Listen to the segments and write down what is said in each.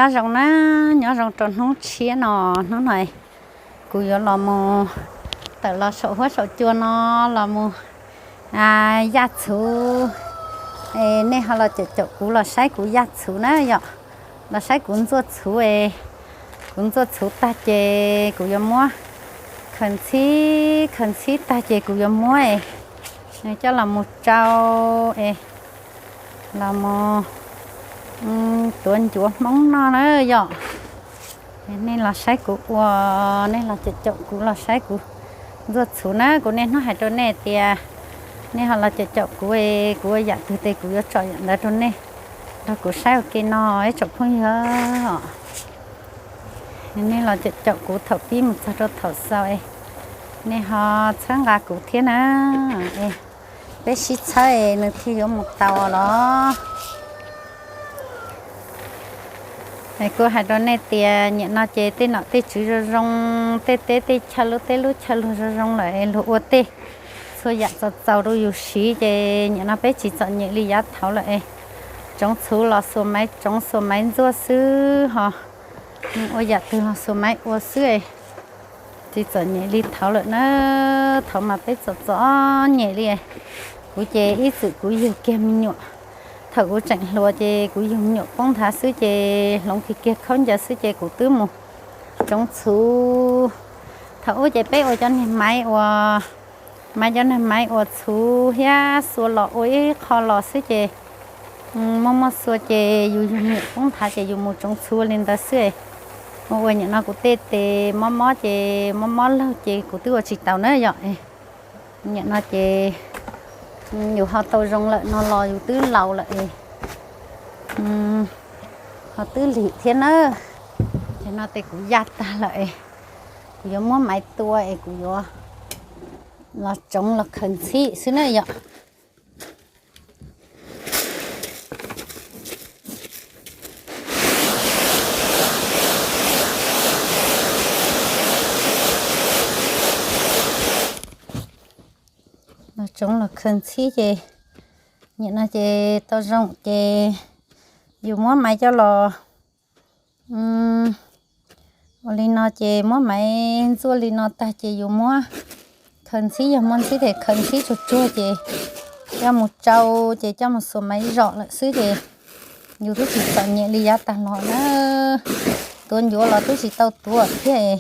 Nyob zoo na, nyob zoo rau hnub tshiab no, hnub no kuv yuav los mus tawm los saum huab saum cua no los mus yaj txhuv. Es nej ho los caum caum kuv los saib kuv yaj txhuv na yom, los saib kuv ntxuaj txhuv es, kuv ntxuaj txhuv tag ces kuv yuav muab khaws ntxhib, khaws ntxhib tag ces kuv yuav muab es coj los mus tsau es los mus tuav ncuav Hmoob noj na yom. Nej los saib kuv ua, nej los caum caum kuv los saib kuv ntxuaj txhuv na. Kuv niaj hnub hais rau nej tias nej ho los caum caum kuv es kuv ua yam twg ces kuv yuav tsom yam ntawd rau nej, rau kuv saib ua ke no ib tsoom phooj ywg. Nej los caum caum kuv thaum pib mus txog rau thaum xaus es nej ho txhawb nqa kuv thiab na. Peb sib txhawb es nws thiaj yuav mus tau los. Es kuv hais rau nej tias nim no ces tej nom tej tswv zoo zoo, tej teb tej chaw, lub teb lub chaw luag zoo zoo lawm es luag ua tej txhua yam txaus txaus rau yus siv ces nim no peb tsis txom nyem li yav thaud lawm es tsoov txhuv los xuas maiv tsoov xuas maiv ntxuaj xwb ho, ua yam twg los xuas maiv ua xwb es tsis txom nyem li thaum lawm na. Thaum mas peb txom txom nyem li. Kuv ces ib txwm kuv yug kiag me nyuam, thaum kuv tseem hluas ces kuv yug me nyuam poob nthav xwb ces hloov kiag kiag khaub ncaws xwb ces kuv twb mus tsoov txhuv. Thaum ub ces peb ua cov niag maiv ua, maiv cov niag maiv ua txhuv thiab xuas los ua ib qho los xwb ces muaj muaj xuas ces yus yug me nyuam poob nthav ces yus mus tsoov txhuv li ntawd xwb. Ua ua nim no kuv tej tes mob mob ces mob mob laug ces kuv twb ua tsis taus na yom. Nim no ces yus ho tau zoo lawm no los yus twb laus lawm es ho twb lim thiab na. Ces no ces kuv yaj tag lawm es kuv yuav muab maiv tua es kuv yuav los tsoov los khaws ntxhib xwb na yom. Los tsoov los khaws ntxhib ces nim no ces tau zoo ces yus muab maiv coj los ua li no ces muab maiv ntxuaj li no tag ces yus muab khaws ntxhib, yog muaj ntxhib tes khaws ntxhib tsuag tsuag ces coj mus tsau ces coj mus xuas maiv zom lawm xwb ces yus twb tsis txom nyem li yav tag los na. Tuav ncuav los twb tsis tau tuav thiab,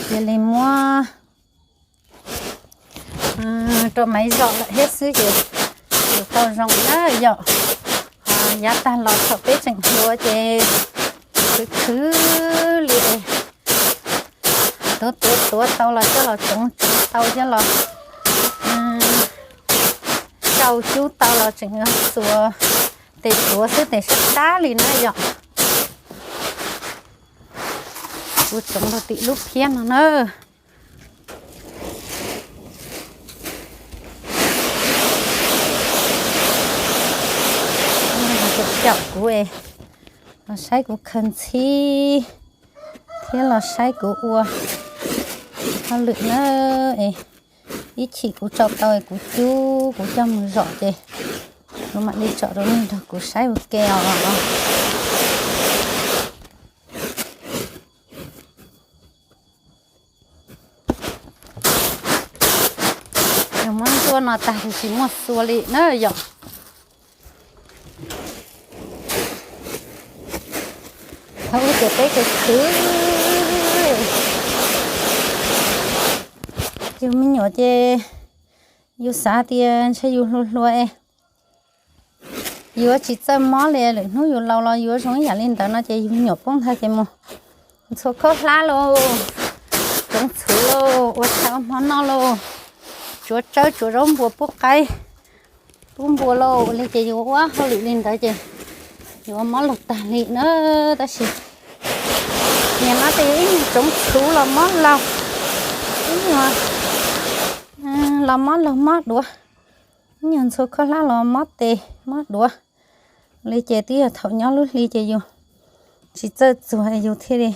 cia li muab rau maiv zom lawm thiab xwb ces yus tau zoo na yom. Yav tag los thaum peb tseem hluas ces khwv khwv li, tuav tuav tuav tau los coj los tsoov tsoov tau coj los tsau cub tau los tseem xuas tes tuav xwb tes sab sab li na yom. Kuv tsoov rau tim lub phiab no na. Caum kuv es los saib kuv khaws ntxhib thiab los saib kuv ua hauj lwm na. Es ib chim kuv tsau tau es kuv cub kuv coj mus zom ces kuv mam li tsom rau nej nrog kuv saib ua ke os. Yog muab ntxuaj no tag tes tsis muaj xua li na yom. Thaum ub ces peb khwv khwv, yus me nyuam ces yus xav tias ntshe yus hluas hluas es yuav tsis txawj mob li, lwm hnub yus laus los yuav zoo ib yam li ntawd no ces yus me nyuam poob nthav ces mus ntxhua khaub hlab lauj, tsoov txhuv lauj, ua tshais ua hmo noj lauj, tsuav tsawb tsuav zaub npua pub qaib pub npua lauj, ua li ces yus ua hauj lwm li ntawd ces yus ua mob laug tag li na. Tab sis nim no ces yus ib nyuag tsoov txhuv los mob laug, ib nyuag los mob laug mob duav, ib nyuag ntxhua khaub hlab los mob tes mob duav li ces twb yog thaum nyob lub hli ces yus tsis txawj txuag yus thiaj li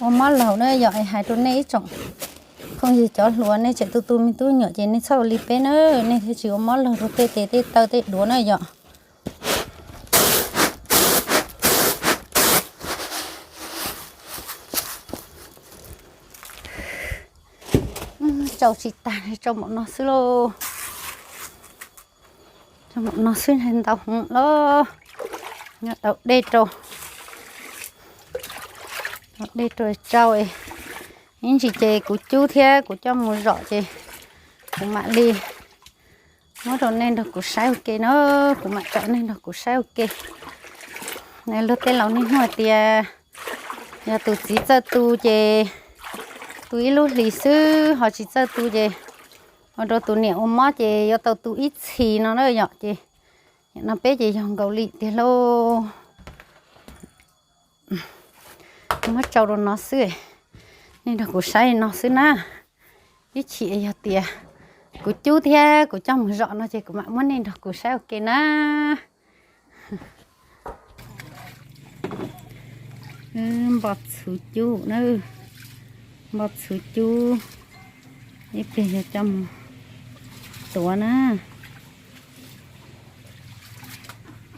ua mob laug na. Yog es hais rau nej ib tsoom phooj ywg cov hluas, nej tseem tu tu me tub nyuam ces nej txhob ua li peb na, nej thiaj tsis ua mob laug rau tej tes tej taw tej duav na yom. rau tsis tag, rau npaum no xwb lauj. Rau npaum no xwb ntau heev lauj. Nyob tau dej rau, tau dej rau tsau. Ib ntsis ces kuv cub thiab kuv coj mus zom ces kuv mam li muab rau nej nrog kuv saib ua ke na, kuv mam tso nej nrog kuv saib ua ke. Luag tej laus niaj hnub hais tias yog tus txiv txawj tu ces tu ib lub hlis xwb, ho tsis txawj tu ces ua rau tus niam ua mob ces yuav tau tu ib txhis no na yom. Ces nim no peb ces yog nkaus li tiag lauj. Muab tsau rau no xwb, nej nrog kuv saib no xwb na. Ib chim yog tias kuv cub thiab kuv coj mus zom no ces kuv mam muab nej nrog kuv saib ua ke na. Npog txhuv cub na, npog txhuv cub, ib pliag yog coj mus tuav na.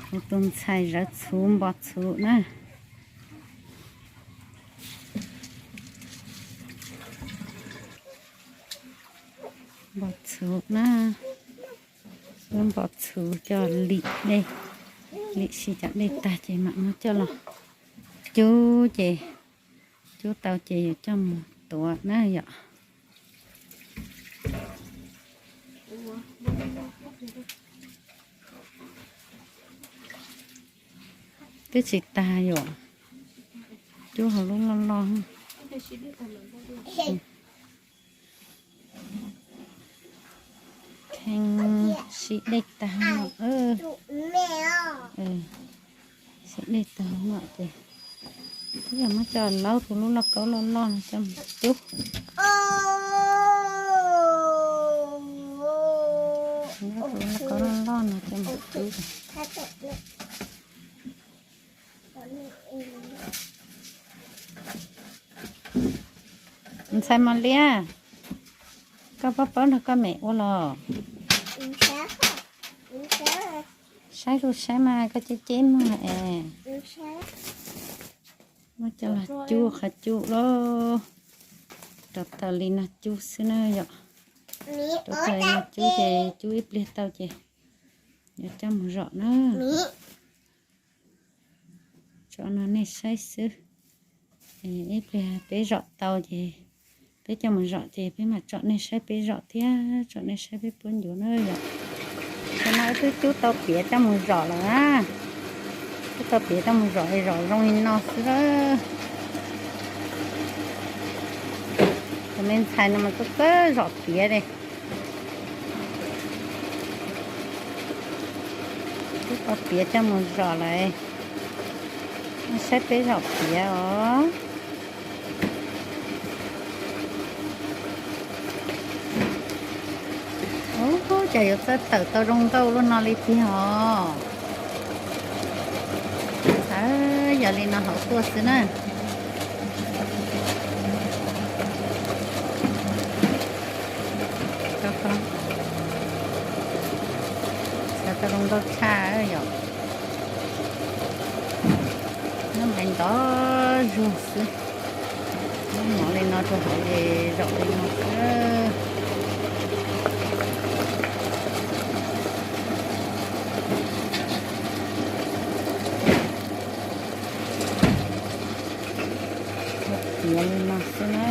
Kuv tus ntxhais zawv txhuv npog txhuv na. Npog txhuv na, npog txhuv coj lim dej, lim si cov dej tag ces mam muab coj los cub ces, cub tau ces yuav coj mus tuav na yom. Twb tsis tag yom, cub hauv lub loj loj. Kheej si dej tag no. Si dej tag no ces twb yog muab coj laub tus lub lauj kaub loj loj no coj mus cub. Tus lub lauj kaub loj loj no coj mus cub. Ntxhais Mos Liab, koj paub paub nrog koj mem ua los? Saib kuv saib mas koj ceb ceb muag es. Muab coj los cub qhov cub lauj. Rau taws li no cub xwb na yom. Rau taws li no cub ces cub ib pliag tau ces yuav coj mus zom na. Tso no nej saib xwb. Ib pliag peb zom tau ces peb coj mus zom ces peb mam tsom nej saib peb zom thiab tsom nej saib peb puab ncuav na yom. Tam no wb twb cub tau piav coj mus zom lawm na. Cub tau piav coj mus zom es zom zoo li no xwb lawm. Tus me ntxhais no mas txawj txawj zom piav li. Cub tau piav coj mus zom lawm. Saib peb zom piav os. Ub, cas yuav txawj tawm tau zoo nkauj luaj no li tiag os. Yog li no hauv tuaj xwb na. Xav tau zoo nkauj tshaj yom. Nyob npaim ntov zuag xwb. Muab mov li no rau hauv es zaum li no xwb. Muab piav li no xwb na.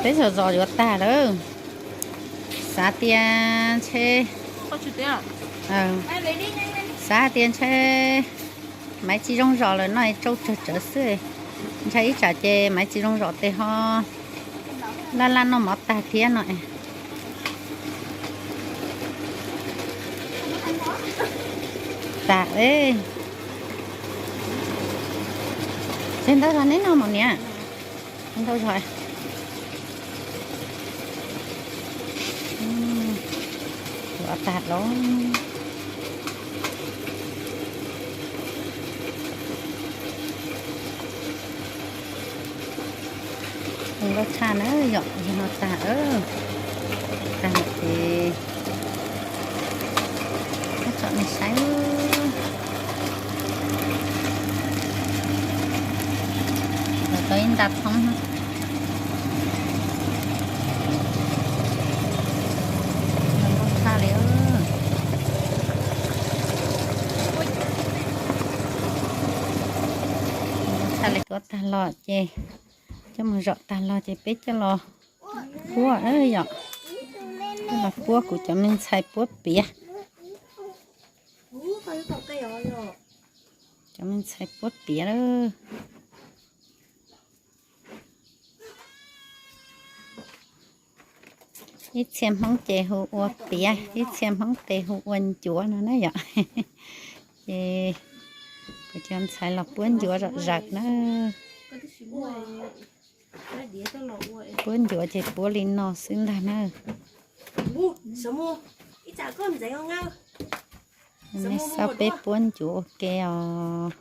Peb zom zos yuav tag lawm. Xav tias ntshe, xav hais tias ntshe Maiv tsis zoo zom lawm no es tsau tsawg tsawv xwb. Ntshai ib tsam ces Maiv tsis zoo zom tes ho laj laj noj mov tag thiab no. Tag, tseg ntau zog neb noj mas niam. Ntau zog. Ua tag los. Ua nkauj tshaj na yom, no tag, tag lawm ces muab tsom nej saib. Tag los ces, coj mus zom tag los ces peb coj los puab yom. Coj los puab kuv cov me ntxhais puab piav. Cov me ntxhais puab piav lawm. Ib txhia Hmoob ces hu ua piav, ib txhia Hmoob tes hu ua ncuav no na yom. Ces kuv cov ntxhais los puab ncuav zom zaws na. Puab ncuav ces puab li no xwb ntag na. Nej saib peb puab ncuav ua ke os.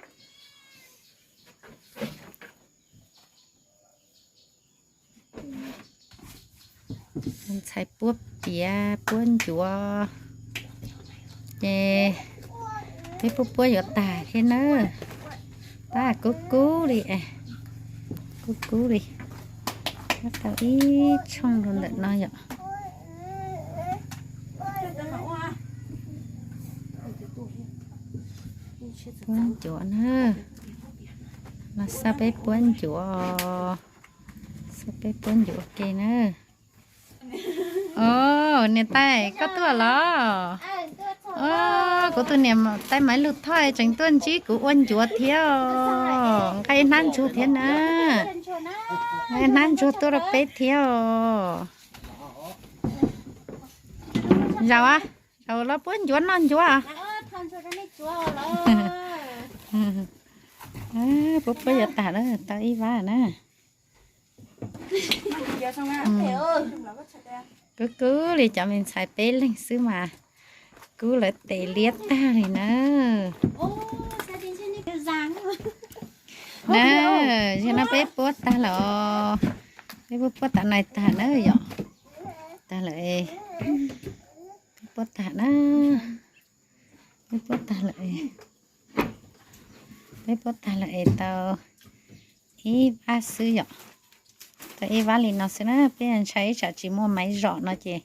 Ntxhais puab piav puab ncuav ces peb puab puab yuav tag thiab na. Tab kub kub li, kub kub li. Tab tau ib tshooj rau ntawm no yom. Puab ncuav na. Los saib peb puab ncuav, saib peb puab ncuav ua ke na. Os, niam tais koj tuaj los? Os, kuv tus niam tais Maiv Lug Thoj tseem tuaj ntsib kuv ua ncuav thiab os. Nqa hnab ntsuag thiab na. Nqa hnab ntsuag tuaj rau peb thiab os. Zaum, zaum los puab ncuav noj ncuav. Puab puab yuav tag lawm, tau ib vab na. Kub kub li, cov me ntxhais peb leeg xwb mas kub lawv tes liab tag li na. Na, zaum no peb puab tag lawm os. Peb puab puab tav nais tag na yom. Tag lawm, peb puab tag na. Peb puab tag lawm, peb puab tag lawm es tau ib vab xwb yom. Tau ib vab li no xwb na, peb ntshai ib tsam tsis muaj maiv zom no ces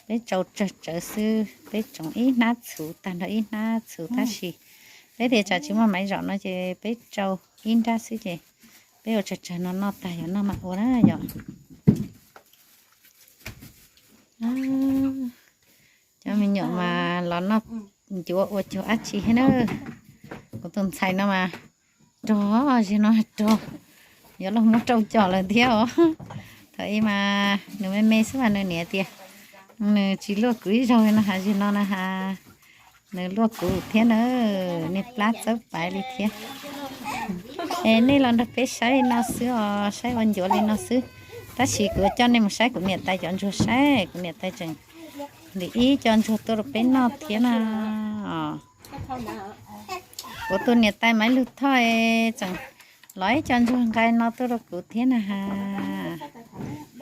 peb tsau tsawg tsawv xwb, peb tsoom ib hnab txhuv tag nrho ib hnab txhuv tab sis peb tias tsam tsis muaj maiv zom no ces peb tsau ib nrab xwb ces peb ua tsawg tsawg no noj tag yuav noj mam ua na yom. Cov me nyuam mas los noj ncuav ua cuag dab tsi thiab na. Kuv tus ntxhais no mas rog, zaum no rog, yuav los muab rau com lawm thiab os. Thaum ub mas nws me me xwb mas nws niam tias nws tsis luaj kuv ib zaug no has, zaum no na has nws luaj kuv thiab na, niag plab txawb paiv li thiab. Es nej los nrog peb saib li no xwb os, saib ua ncuav li no xwb. Tab sis kuv coj nej mus saib kuv niam tais cov ntsuag saib, kuv niam tais tseem ntim ib co ntsuag tuaj rau peb noj thiab na. Kuv tus niam tais Maiv Lug Thoj tseem los ib co ntsuag nqa no tuaj rau kuv thiab na has.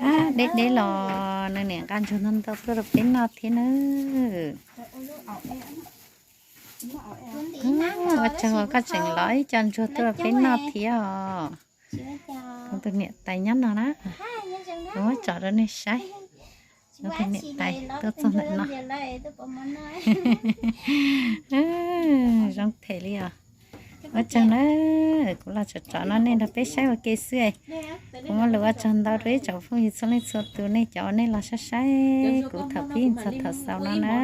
Ab, deb deb los nws niam nqa ntsuag ntau ntau tuaj rau peb noj thiab na. Ua tsaug koj tseem los ib co ntsuag tuaj rau peb noj thiab os. Kuv tus niam tais nyob no na, kuv muab tsom rau nej saib. Kuv tus niam tais tuaj txog ntawm no. Zoo them li os. Ua tsaug na, kuv los tsom tsom no nej nrog peb saib ua ke xwb. Kuv muaj lus ua tsaug ntau rau ib tsoom phooj ywg txhua leej txhua tus, nej cov uas nej los saib saib kuv thaum pib txog thaum xaus no na.